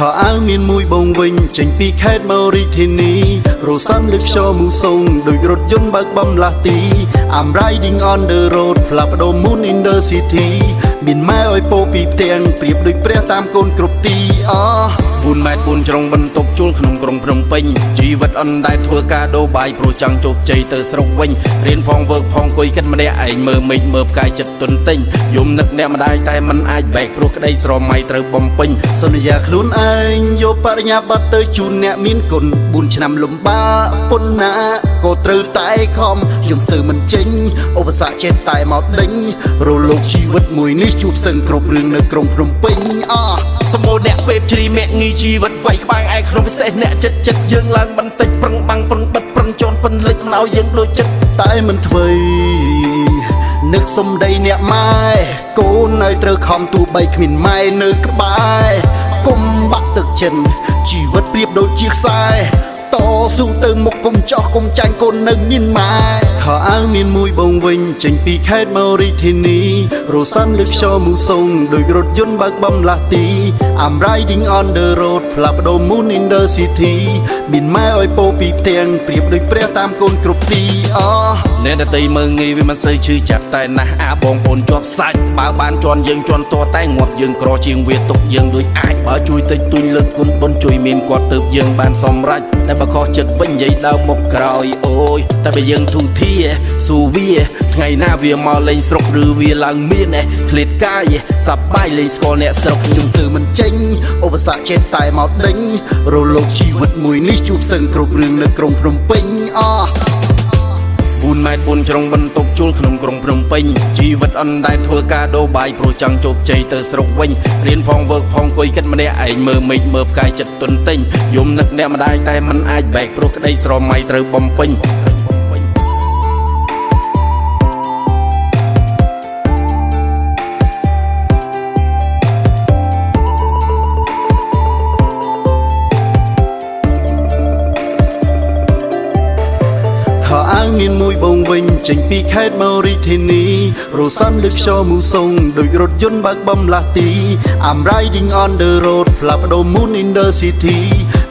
ខោអាវមានមួយបងវិញចេញពីខេត្តមករាជធានីរសាន់លើខ្យល់មូសុងដោយរថយន្តបើកបំលាស់ទី I'm riding on the road ផ្លាស់ប្ដូរ moon in the city មានម៉ែឲ្យពោពីផ្ទាំងប្រៀបដូចព្រះតាមកូនគ្រប់ទីអ 4ម៉ែត្រ4ជ្រុងបន្ទប់ជួលក្នុងក្រុងភ្នំពេញជីវិតអន់ដែលធ្វើការដូរបាយព្រោះចង់ជោគជ័យទៅស្រុកវិញរៀនផងវើកផងគុយគិតម្នាក់ឯងមើលមេឃមើលផ្កាយចិត្តទន្ទិញយំនឹកអ្នកម្ដាយតែមិនអាចបែកព្រោះក្តីស្រមៃត្រូវបំពេញ សន្យាខ្លួនឯងយកបរិញ្ញាបត្រទៅជូនអ្នកមានគុណ4ឆ្នាំលំបាកប៉ុណ្ណាក៏ត្រូវតែខំយំសើមិនចេញឧបសគ្គចេះតែមកដេញរលកជីវិតមួយនេះជួបសឹងគ្រប់រឿងនៅក្រុងភ្នំពេញអ សម្បូរអ្នកពេបជ្រីមាក់ងីជីវិតវាយក្បាំងឯក្នុងពិសេសអ្នកចិត្តចិត្តយើងឡើងបន្តិចប្រឹងបាំងប្រឹងបិទប្រឹងជន់ពិនលិចឲ្យយើងដូចចិត្ត តែមិនធ្វើនឹកសំដីអ្នកម៉ែកូនឲ្យត្រូវខំទោះបីគ្មានម៉ែនៅក្បែរគុំបាក់ទឹកចិនជីវិតប្រៀបដូចជាខ្សែតស៊ូទៅមុខកុំចោះកុំចាញ់កូននៅមានម៉ែខោអាវមានមួយបងវិញចេញពីខេត្តមករាជធានីរសាន់លើខ្យល់មូសុងដោយរថយន្តបើកបំលាស់ទី I'm riding on the road ផ្លាស់ប្ដូរ moon in the city មានម៉ែឲ្យពោពីផ្ទាំងប្រៀបដូចព្រះតាមកូនគ្រប់ទីអ អ្នកដតីមើងងាយវាមិនសូវឈឺចាប់តែណាស់អាបងប្អូនជាប់សាច់បើបានជន់យើងជន់តតែងាប់យើងក្រជាងវាទុកយើងដូចអាចបើជួយតិចទួញលើកគុណបុណ្យជួយមានគាត់ទៅយើងបានសម្រេចតែបើខុសចិត្តវិញនិយាយដើមមកក្រោយអូយតែបើយើងធូធាស៊ូវាថ្ងៃណាវាមកលេងស្រុកឬវាឡើងមានឃ្លាតកាយសប្បាយលេងស្គាល់អ្នកស្រុក ជុំសើមិនចេញឧបសគ្គចេះតែមកដេញរលកជីវិតមួយនេះជួបសឹងគ្រប់រឿងនៅក្រុងភ្នំពេញអ 4ម៉ែត្រ4ជ្រុងបន្ទប់ជួលក្នុងក្រុងភ្នំពេញជីវិតអន់ដែលធ្វើការដូរបាយព្រោះចង់ជោគជ័យទៅស្រុកវិញរៀនផងវើកផងគុយគិតម្នាក់ឯងមើលមេឃមើលផ្កាយចិត្តទន្ទិញយំនឹកអ្នកម្ដាយតែមិនអាចបែកព្រោះក្តីស្រមៃត្រូវបំពេញ ខោអាវមានមួយបងវិញចេញពីខេត្តមករាជធានីរសាន់លើខ្យល់មូសុងដោយរថយន្តបើកបំលាស់ទី I'm riding on the road ផ្លាស់ប្ដូរ moon in the city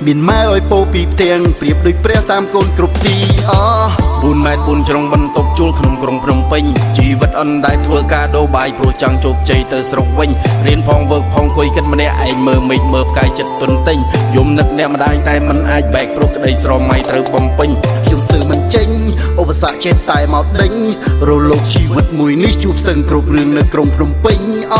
មានម៉ែឲ្យពោពីផ្ទាំងប្រៀបដូចព្រះតាមកូនគ្រប់ទីអ 4ម៉ែត្រ4ជ្រុងបន្ទប់ជួលក្នុងក្រុងភ្នំពេញជីវិតអន់ដែលធ្វើការដូរបាយព្រោះចង់ជោគជ័យទៅស្រុកវិញរៀនផងវើកផងគុយគិតម្នាក់ឯងមើលមេឃមើលផ្កាយចិត្តទន្ទិញយំនឹកអ្នកម្ដាយតែមិនអាចបែកព្រោះក្តីស្រមៃត្រូវបំពេញ ជុំសើមិនចេញឧបសគ្គចេះតែមកដេញរលកជីវិតមួយនេះជួបសឹងគ្រប់រឿងនៅក្រុងភ្នំពេញអ